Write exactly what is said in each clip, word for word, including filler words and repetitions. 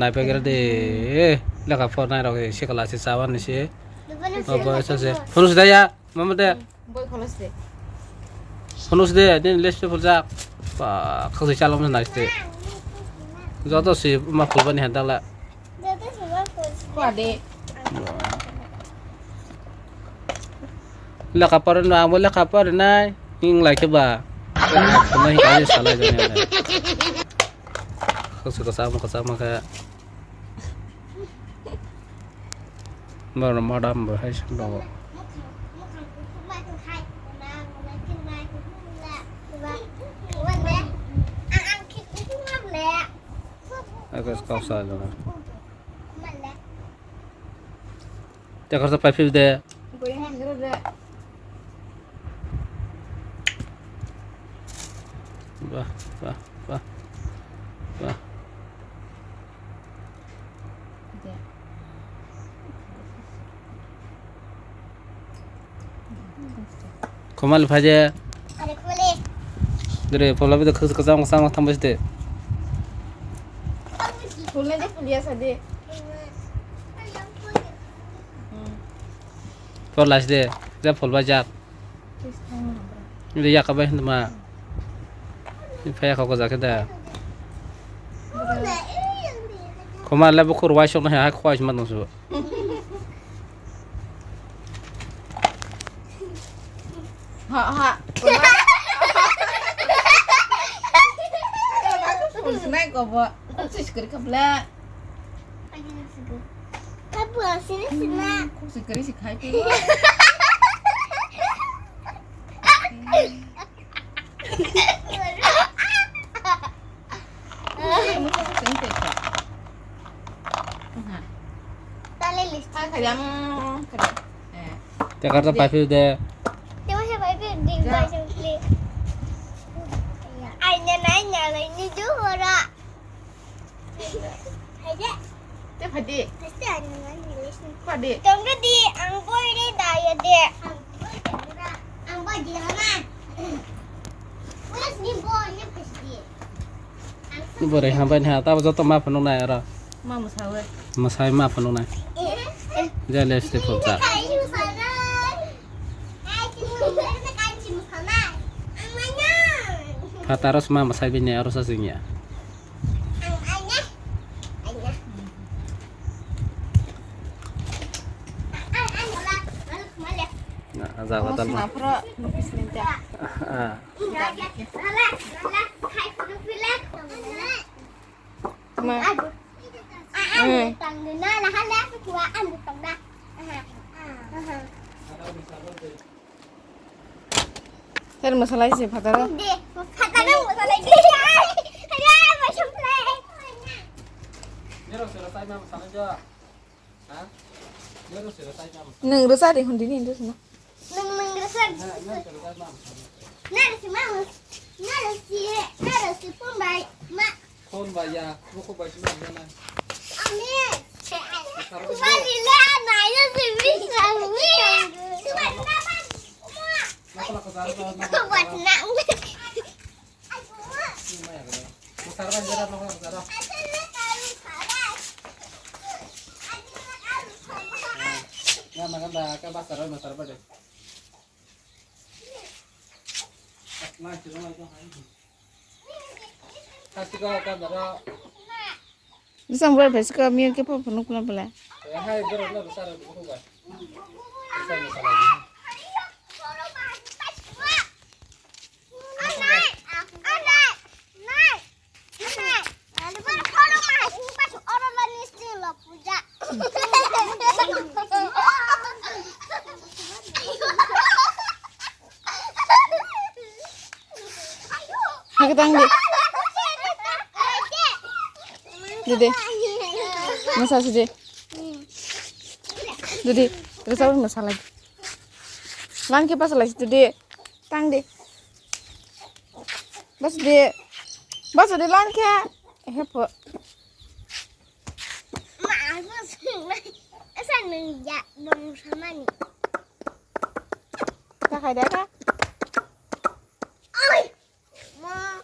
Naipagra de, lekha pornai rok se kala se chaban ni se. Obo se se. Phunus daya, mama de. Boi kholos de. Phunus de, din les pe phuljak. Ba, khasi chalom na nai se. Joto se ma phulbani han dala. Joto se ma phul. Kwa de. Lekha porno, ang bo lekha pornai. Ing lai khe ba. Phunai ka salai jani. Khasi ka sama ka sama ka. Norok madam bo hai swngo. Agus kau sa jana. Te khorsa pai phil de. Bah, bah, bah, bah. Khumali phaide. Dere phola bide khus khus ang sang thang biste. Phulne de phulia sa de. Phola side. Ja phol ba jak. Ini ya kabai hindma. Ini phaya kau kau jaket da. Khumar le bukhur wai sok na hai khwai sima dong su. Ha ha. Phul sinai ko bo. Sis kri kabla. Kabu asini sina. Kok si kari si khai pe. Tale list. Jakarta pai phil de. Jakarta pai phil de. Ai nya nai nya lai ni ju hora. Te phadi. Phadi. Tongga di, ang boy re daya de. Ang boy de na. Wes di boy ne phadi. Ni borai hambai ni ha, tabo joto ma phunuk nai aro. Ma mwsawi. Mwsai ma phunuk nai. Eh, eh. Ja le ste phuk ja. Ai, ai, ai, Phataro sma mwsai bini aro sa singya. Na, aja batal ma. Sma phro nukis minta. Ah. Ma. Hmm. Ter masalai se phataro. De, phataro masalai de. Ai, ai, masalai. Nero sero sai ma masalai ja. Ha? Nero sero sai ma masalai. Nung rasa de hundi ni rasa na. Nung, nung rasa. Na, nero sero sai ma masalai. Nero si ma mas-, nero si, nero si pun bai ma. Phone bai ya, buku bai sini bai ya na. Ani. Buka rok. Wali le na ya si mi sa mi. Tuan na ba. Nako nako sar ba. Buat na. Sar ba jera nako nako sar. Ya makan da ka ba sar ba sar ba de. Bisang buat besok ke mir ke pun penuh pelan pelan. Hakhe tang di. Didi. Masa sidi. Didi, resa pun masalai. Lan ke pas lagi didi. Tang di. Bas di. Bas di lan ke. Eh, po. Nang ya bong samani. Ka khai da ka? Oi. Ma.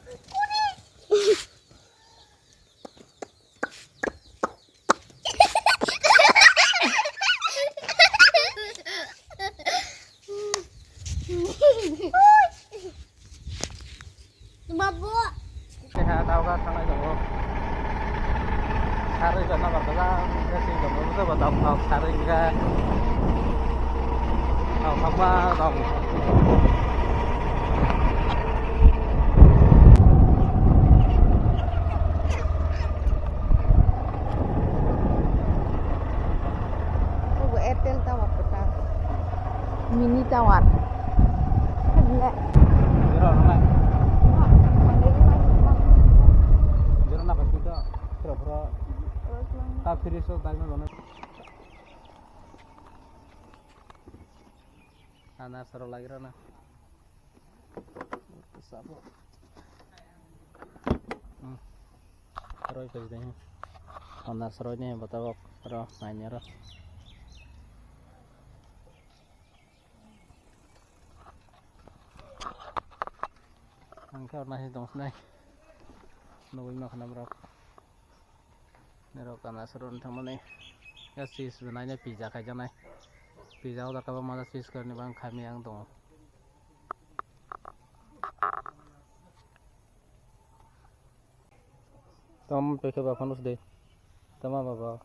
Keha dauga thanglai tongo. Sarwi ba nabar bwsa, bwsa si tongo, bwsa ba dam dam sarwi ga. Dam thangma dam. Obo Airtel tower kwtal. Mini tower. Jero na bai tu to, pro pro. Ta free so dai ma. Ana soro lagi rana. Sabo. Hmm. Roi pes deh. Honda soroi ni bata bok ro naini ro. Angke orna si dong sinai. Nugui ma khana bro. Nero kana soroi thangmani. Ya sis naini pizza khaijaknai. Pizza order kaba maja sis karni bang khami ang dong. Tom pekhe ba phano de. Tama baba.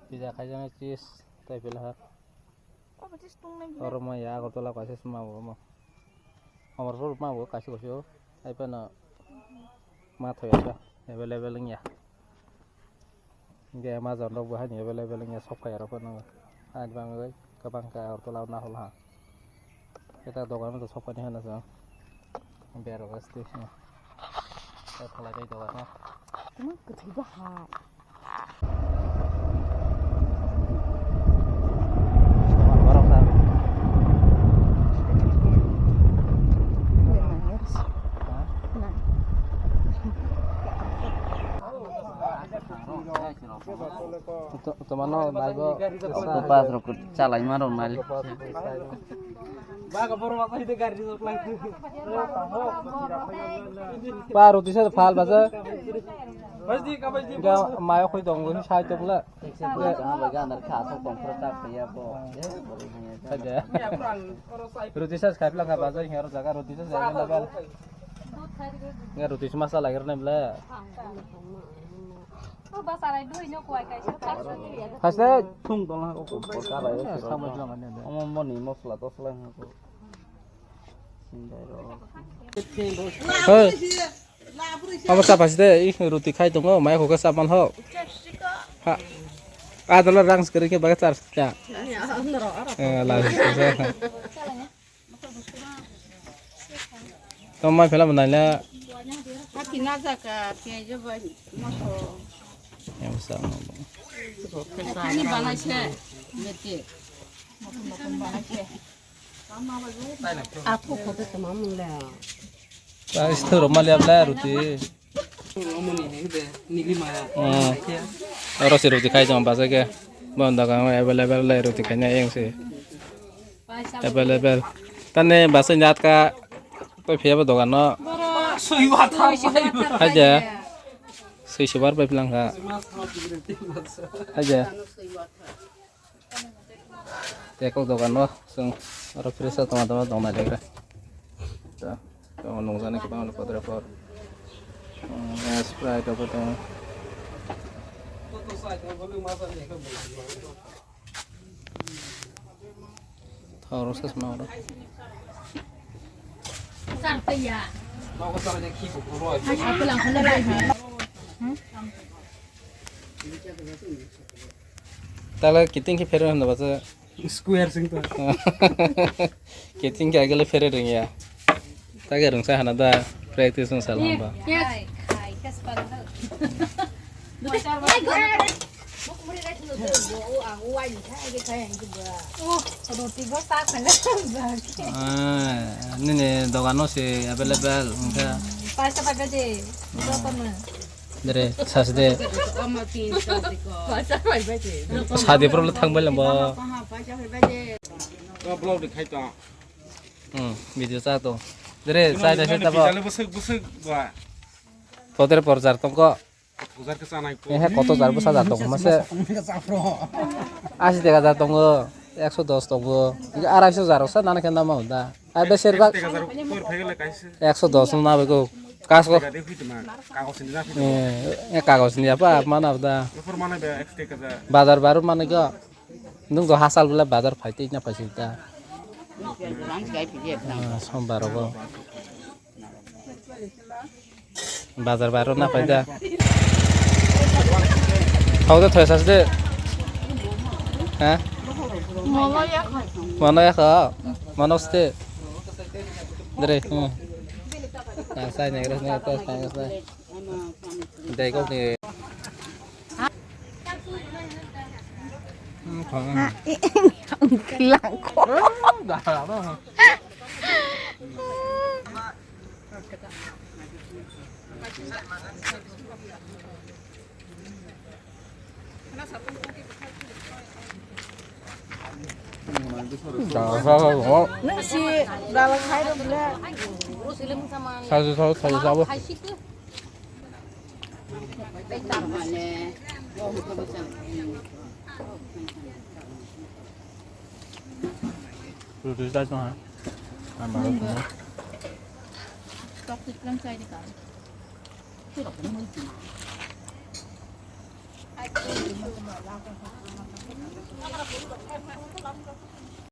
Pizza khaijang cheese tai pila ha. Oro ma ya Agartala kaisa sma bo ma. Amar pur ma bo kaisa kaisa. Ai pa na ma thoya ka. Available ya. Hingke Amazon rok bo haini available wngya, sokphai rok phano. Ani bagwi kwbang khe Agartala o nahol ha. Eta dogan o sokphai ni hwnna chwng. Berok asti. Khalai bai dogan o. Tamo kwthwi ba hai. Borok sa. Ha? To-, tomano naibo. Octopus rok chalai ma rok nai. Ba roti sa phal baja. Ga mayo khoi dong go sai to bla. Roti sa khai pla kha baja hero jaga roti sa jaga na bal. Ga roti sa masala ger na bla. Haste thung tong ha ko. Omo moni mosla tosla ha ko. Hey. Omo chap haste, i roti khai tongo, mai hoka chap man ho. Ha. Adala rang skere ke baga char cha. Eh, la. Tong mai phela manai la. Hati na jaka, piyaj bai, moso. Yang sa mo. Ani banai se, bete. Aku khote tamam le. Guys, thoro mali abla roti. Hmm. Oro se roti khai jama baja ke. Bon daga available le roti khai na yang se. Available. Tane basa nyat ka to phiya ba dogan no. Sui wa tha. Haja. Sui subar bai plang kha. Haja. Tei kok dogan o chwng oro fresh o tongma tongma tong nai le. Ta tong nung jani kwbang no podre por. Hmm, Sprite rok bo tongo. Thok rok se sma oro. Tala kiting khe phereng hwnba se. Square sing to. Kiting khe agele phereng rwngya. Tage rwngsa hana da practice wng sal hamba. Yes. Oh, roti bo sa khana. Ah, nini dogan no se available wngkha. Paisa paisa de. Joto no. Dere, sasde. Sadi pro thang bai lambo. Hmm, video cha to. Dere, sai da se tabo. Poder por jar tongko. Ehe, koto jar bwsa jar tongo mase. Asi taka jar tongo, ekso dos tongo. Arai so jar sa nana khe nama hunda. Ai be serba ekso dos no na bego. Kasko. Eh, eh, kagos ni apa mana da. Bazar baru mana go. Nung do hasal bela bazar phai tei na phai sita. Ah, sombar go. Bazar baru na phai da. Thau da thoi sas de. Ha? Mono ya kha. Mono ya kha. Mono ste. Dre. Hmm. Na sai ne gres ne to sai ne. Dai kok ni. Hmm, khang. Langko. Nung si gala khai rw bwle. Sasu, sasu, sasu, sasu. Roti sai tong ha. Ang baru tong.